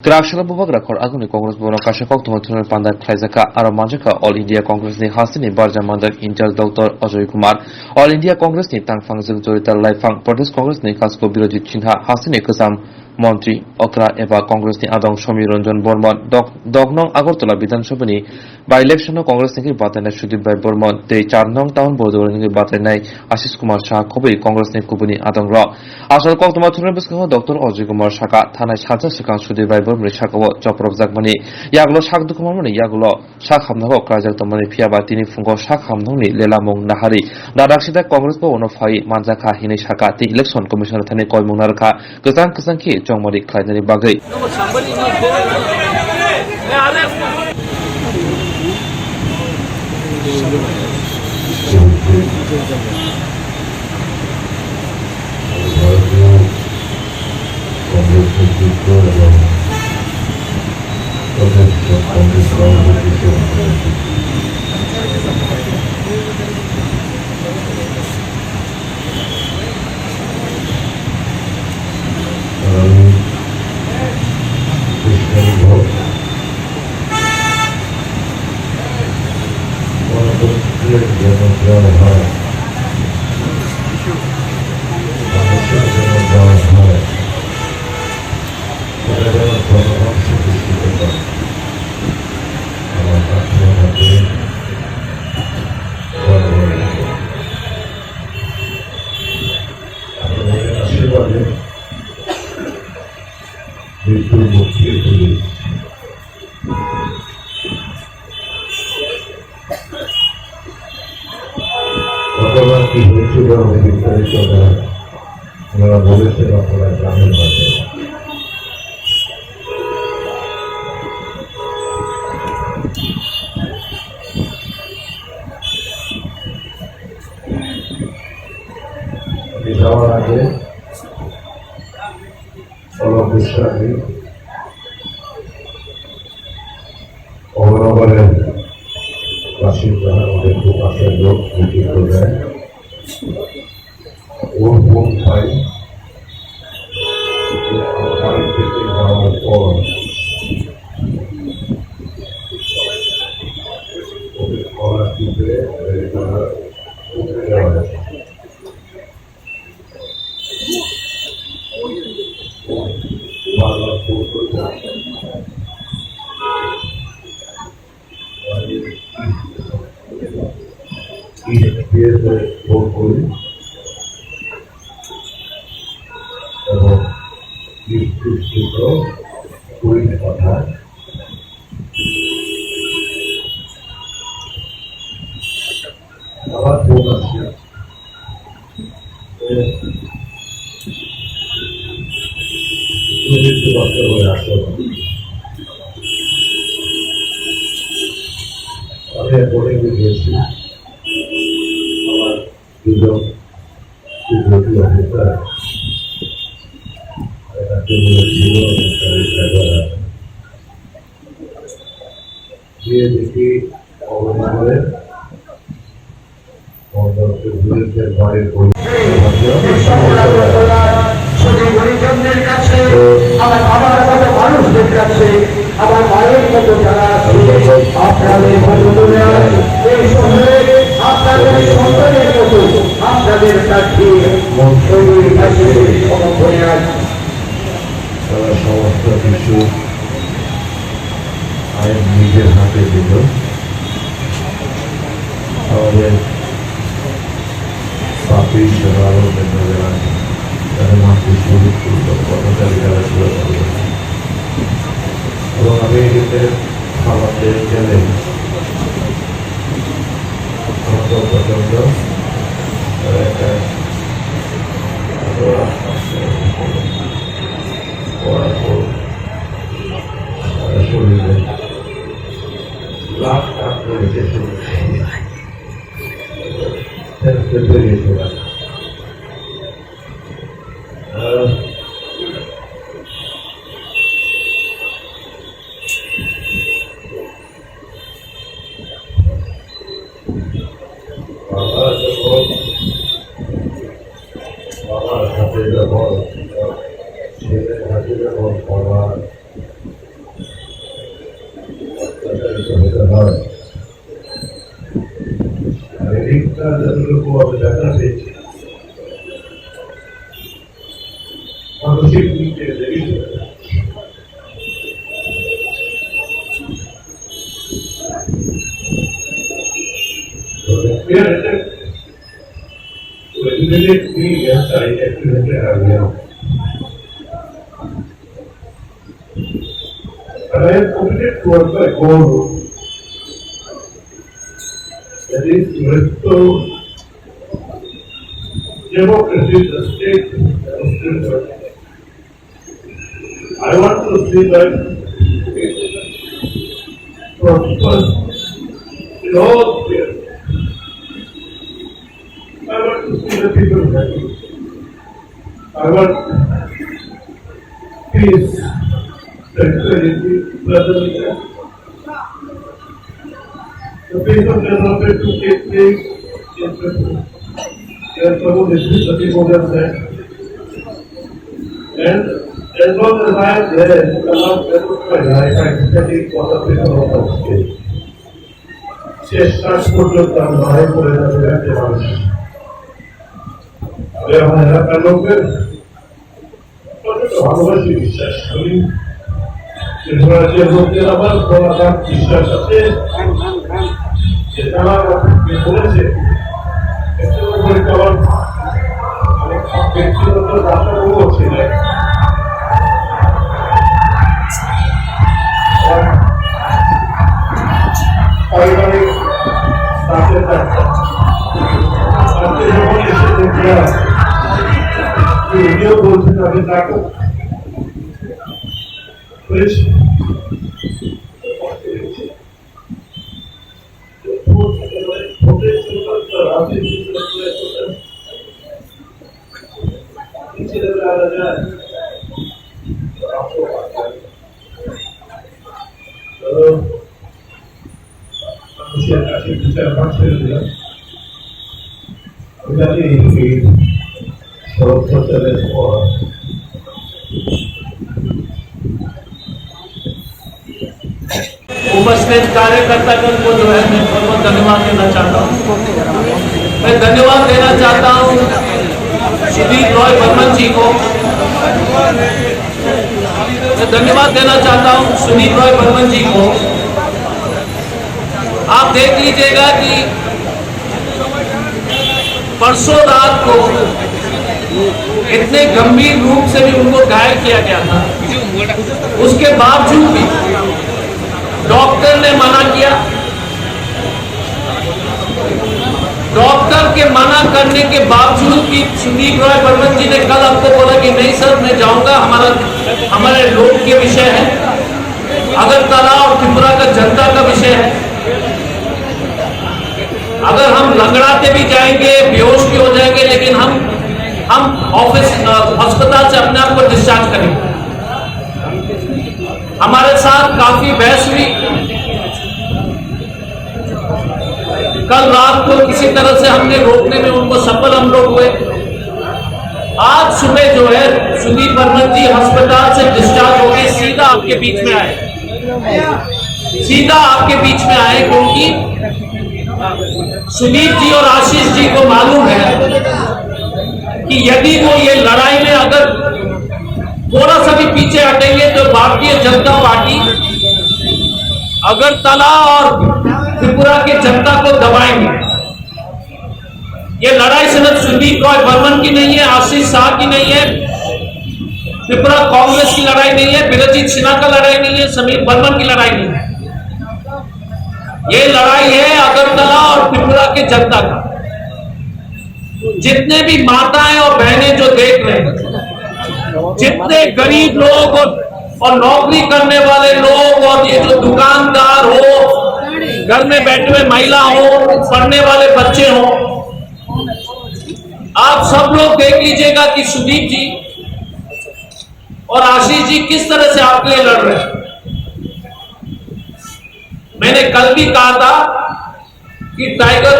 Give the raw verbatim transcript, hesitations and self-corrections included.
Kwrak salo bubagra khor aguni Congress bono kaisa koktwma thumnani panda khlaijakha, aro manjakha All India Congress ni hasteni barja manjak in charge Doctor Ajoy Kumar, All India Congress ni tangphang jwk Joyita Laiphang, Pradesh Congress ni kasko Birojit Sinha, hasteni kwcham montri okra eba Congress ni adong Somi Ranjan Barman, dok, dok nong Agartala Bidhan Sabha ni by election o Congress ni batainai Sudip Rai Barman tei char nong town Bordowali ni batainai Ashish Kumar Shah khobwi Congress ni kubuni adong rok. Asol koktwma thumnani bwskango Doctor Ajoy Kumar sakha, thanai salsa swkang Sudip Rai Barman ni sakao chopropjakmani yagulo sak dukhu manmani yagulo sak hamjakgo klaijak tongmani, phiya ba tini phungo sak hamjakni lelamung nahari dadak sida Congress bhabono phai manjakha hinwi sakha tei Election Commission thani koimung narwkha kwchang kwchang khe chongmari khlainani bagwi. ভারতীয় কংগ্রেস নেতৃত্ব এবং প্রদেশ কংগ্রেস সভাপতি সহ আগামী তেইশ তারিখ ভোট গণতন্ত্রের যেন জয় হয়, মানুষের যেন জয় হয়, এটা যেন জনগণ সুনিশ্চিত করে। আমার প্রার্থনা থাকবে জনগণের উপর। আপনাদের আশীর্বাদে মৃত্যুর মুখ ফিরে পেয়ে ঘটনা কি হয়েছিল আমি বিস্তারিত নয়। ওনারা বলেছেন আপনারা জানেন হয়তো। আমি যাওয়ার আগে অলক বিশ্বাসী অমরনগরের বাসিন্দা, আমাদের খুব কাছের লোক, বিক্রি করবেন। ওর ফোন পাই যে আমার বাড়ি থেকে যাওয়ার পর ওকে কলার টিপে, এ, তারা উপরে যাওয়া যায়। বারবার ফোন করে। বিএসএফ ফোন করি এবং বিদ্যুৎ সূত্র পুলিশ পাঠায়। আবার ফোন আসছে। এ, তুমি একটু কষ্ট করে আসো। আমি এক বোর্ডিং গিয়েছি। আমার দুজন সিকিউরিটি অফিসার, একটা ক্রিমিনাল ছিল, তার ড্রাইভার আছে। গিয়ে দেখি অবস্থা করে শুধু গুণীজনদের কাছে, আমার বাবার মতো মানুষদের কাছে, আমার মায়ের মতো যারা আছে, আপনাদের মতো করে এই শহরে আপনাদের সন্তানের মতো আপনাদের কাছে মন্ত্রীর কাছে সমর্পণে আছি। তারা সমস্ত কিছু আইন নিজের হাতে দিল। আমাদের পাপি সেবারও মেধাবীরা তাদের মাতৃ শহীদ করল, পথচারী যারা ছিল তাদের। এবং আমি এটাতে খাবার দিয়ে গেলে আমার তো প্রচণ্ড একটা শরীরে লাখ লাখ করে যে শরীরে ফেরত বেরিয়ে চলে আসে। বাবা যখন, বাবার হাতে যখন, ছেলের হাতে যখন বাবা এটা নয়। আর এই দিকটা যতটুকু আমি দেখা পেয়েছি, মানসিক দিক থেকে দেখেছি। তো, এর একটা But I have committed towards my goal, that is to restore democracy in the state of Srinagar. I want to see that prosper in all spheres. I want to see the people happy. I want peace, tranquility, brotherliness. The peace of development to take place in the, in the people of the people of that. And as long as I am there, I cannot satisfy my time, depending on the people of the state. শেষ শ্বাস পর্যন্ত আমি লড়াই করে যাবো, এরকম মানুষ। আমি আমার এলাকার লোকের প্রচন্ড ভালোবাসি, বিশ্বাস করি। ত্রিপুরা যে লোকের আমার বলার বিশ্বাস আছে, যে তারা আমাকে বলেছে, এটার উপরে তো আমার ব্যক্তিগত ডাক্তারবাবু ছিলেন। আমার পারিবারিক ডাক্তার, ডাক্তার। আজকে যখন এসে দেখলাম, উনিও বলছেন, "আমি ডাক্তার।" বেশ। उपस्थित कार्यकर्तागण को जो है, मैं बहुत बहुत धन्यवाद देना चाहता हूँ। मैं धन्यवाद देना चाहता हूँ सुदीप रॉय बर्मन जी को। मैं धन्यवाद देना चाहता हूँ सुदीप रॉय बर्मन जी को। आप देख लीजिएगा कि परसों रात को इतने गंभीर रूप से भी उनको घायल किया गया था, उसके बावजूद भी डॉक्टर ने मना किया। डॉक्टर के मना करने के बावजूद भी सुदीप रॉय बर्मन जी ने कल हमको बोला कि नहीं सर, मैं जाऊंगा, हमारा, हमारे लोग के विषय है, अगरतला और त्रिपुरा का जनता का विषय है। अगर हम लंगड़ाते भी जाएंगे, बेहोश भी हो जाएंगे, लेकिन हम, हम ऑफिस, अ, अस्पताल से अपने आप को डिस्चार्ज करेंगे। हमारे साथ काफी बहस हुई। कल रात को किसी तरह से हमने रोकने में उनको सफल हम लोग हुए। आज सुबह जो है, सुदीप बर्मन जी अस्पताल से डिस्चार्ज होके सीधा आपके बीच में आए, सीधा आपके बीच में आए, क्योंकि सुदीप जी और आशीष जी को मालूम है कि यदि वो ये लड़ाई में अगर थोड़ा सा भी पीछे हटेंगे तो भारतीय जनता पार्टी अगरतला और त्रिपुरा के जनता को दबाएंगे। ये लड़ाई सिर्फ सुदीप रॉय बर्मन की नहीं है, आशीष शाह की नहीं है, त्रिपुरा कांग्रेस की लड़ाई नहीं है, बिरजीत सिन्हा का लड़ाई नहीं है, समीर बर्मन की लड़ाई नहीं है। ये लड़ाई है अगरतला और त्रिपुरा के जनता का। जितने भी माताएं और बहनें जो देख रहे हैं, जितने गरीब लोग और, और नौकरी करने वाले लोग और ये जो दुकानदार हो, घर में बैठे हुए महिला हो, पढ़ने वाले बच्चे हो, आप सब लोग देख लीजिएगा कि सुदीप जी और आशीष जी किस तरह से आपके लिए लड़ रहे हैं। मैंने कल भी कहा था कि टाइगर